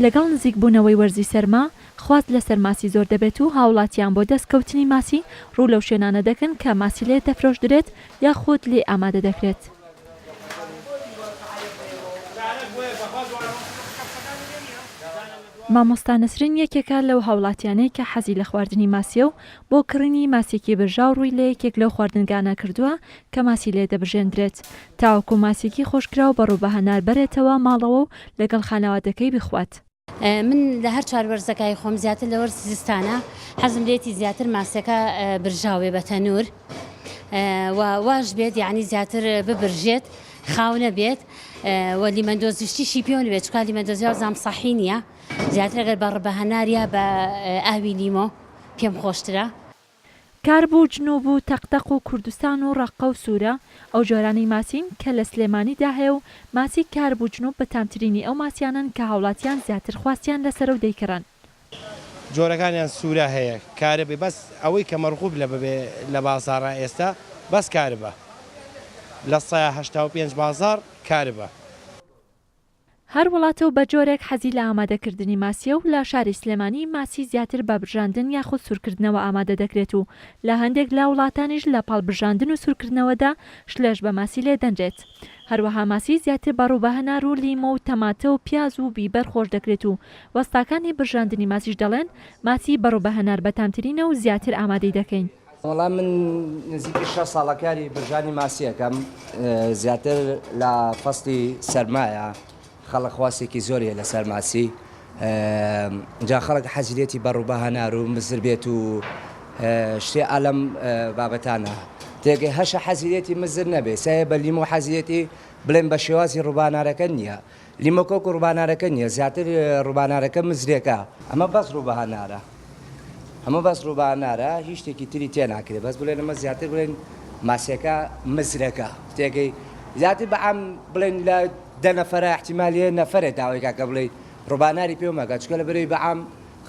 لەگەڵ نزیکبوونەوەی وەرزی سەرما، خواست لەسەر ماسی زۆر دەبێت و هاوڵاتیان بۆ دەستکەوتنی ماسی ڕوو لەو شوێنانە دەکەن کە ماسی لێ دەفرۆشدرێت یاخود لێی ئامادە دەکرێت. مامۆستا نەسرین یەکێکە لەو هاوڵاتیانەی کە حەزی لە خواردنی ماسییە و بۆ کڕینی ماسییەکی برژاو ڕووی لە یەکێک لەو خواردنگانە کردووە کە ماسی لێ دەبرژێندرێت تاوەکو ماسییەکی خۆشکراو بە ڕوو بە هەنار بەرێتەوە ماڵەوە و لەگەڵ خانەوادەکەی بخوات. من لە هەر چوار وەرزەکای خۆم زیاتر لە وەرزی زستانە حەزم لێتی زیاتر ماسیەکە برژاو بێ بە تەنور و واش بێت یعنی زیاتر ببرژێت خاو نەبێت و لیمەندۆزیشتیشی پێوە نەبێت چکا لیمەندۆزی وابزانم سەحی نییە زیاتر ئەگەر بە ڕبە هەنار یا بە ئاوی لیمۆ پێم خۆشترە. کارب و جنوب و تەقتەق و کوردستان و ڕەققە و سوورە ئەو جۆرانەی ماسین کە لە سلێمانیدا هەیە و ماسی کارب و جنوب بەتامترینی ئەو ماسیانەن کە هاوڵاتیان زیاتر خواستیان لەسەرە و دەیکڕن. جۆرەکانیان سورە هەیە کارب بەس ئەوەی کە مەرغوب لە ببێ لە بازاڕا ئێستا بەس کاربە لە سەیا 85 بازاڕ کاربە. هەر وڵاتە و بە جۆرێک حەزی لە ئامادەکردنی ماسییە و لە شاری سلێمانی ماسی زیاتر بە برژاندن یاخود سوورکردنەوە ئامادە دەکرێت و لە هەندێک لە وڵاتانیش لە پاڵ برژاندن و سوورکردنەوەدا شلەش بە ماسی لێ دەنرێت. هەروەها ماسی زیاتر بە ڕوو بە هەنار و لیمۆ و تەماتە و پیاز و بیبەر خۆش دەکرێت و وەستاکانی برژاندنی ماسیش دەڵێن ماسی بە ڕوو بە هەنار بەتامترینە و زیاتر ئامادەی دەکەین. وەڵا من نزیکی شەش ساڵە کاری برژانی ماسی ئەکەم زیاتر لە فەسڵی سەرمایە خەڵک خواستێکی زۆری هەیە لەسەر ماسی جا خەڵک حەزی لێتی بە ڕووبە هەنار و مزر بێت و شتێ ئالەم بابەتانە تێگەی هەشە حەزی لێتی مزر نەبێ سایە بە لیمۆ حەزی لێتی بڵێن بە شێوازی ڕووبانارەکە نییە لیمۆکە وەکو ڕووبانارەکە نییە زیاتر ڕووبانارەکە مزرێکە ئەمە بەس ڕووبەهەنارە ئەمە بەس ڕووبەهەنارە هیچ شتێکی تری تێ ناکرێ بەس بڵێن ئەمە زیاتر بڵێن ماسیەکە مزرەکە تێگەی زیاتر بە عام بڵێن لە دە نەفەرە احتیمال هەیە نەفەرێ داوای کا کە بڵێی ڕووباناری پێ مەکە چونکە لە بەرەی بە عام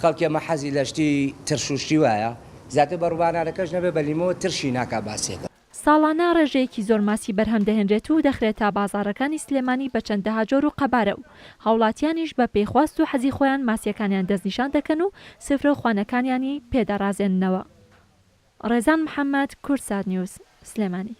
خەڵکی ئەمە حەزی لە شتی ترش و شتی وایە زیاتر بە ڕووبانارەکەش نەبێ بە لیمۆ ترشی ناکا ماسیەکە. ساڵانە ڕێژەیەکی زۆر ماسی بەرهەم دەهێنرێت و دەخرێتە بازاڕەکانی سلێمانی بە چەندەها جۆر و قەبارە و هاوڵاتیانیش بە پێی خواست و حەزی خۆیان ماسیەکانیان دەستنیشان دەکەن و سفرە و خوانەکانیانی پێ دەڕازێننەوە. ڕێزان محەمەد، کوردسات نیوز، سلێمانی.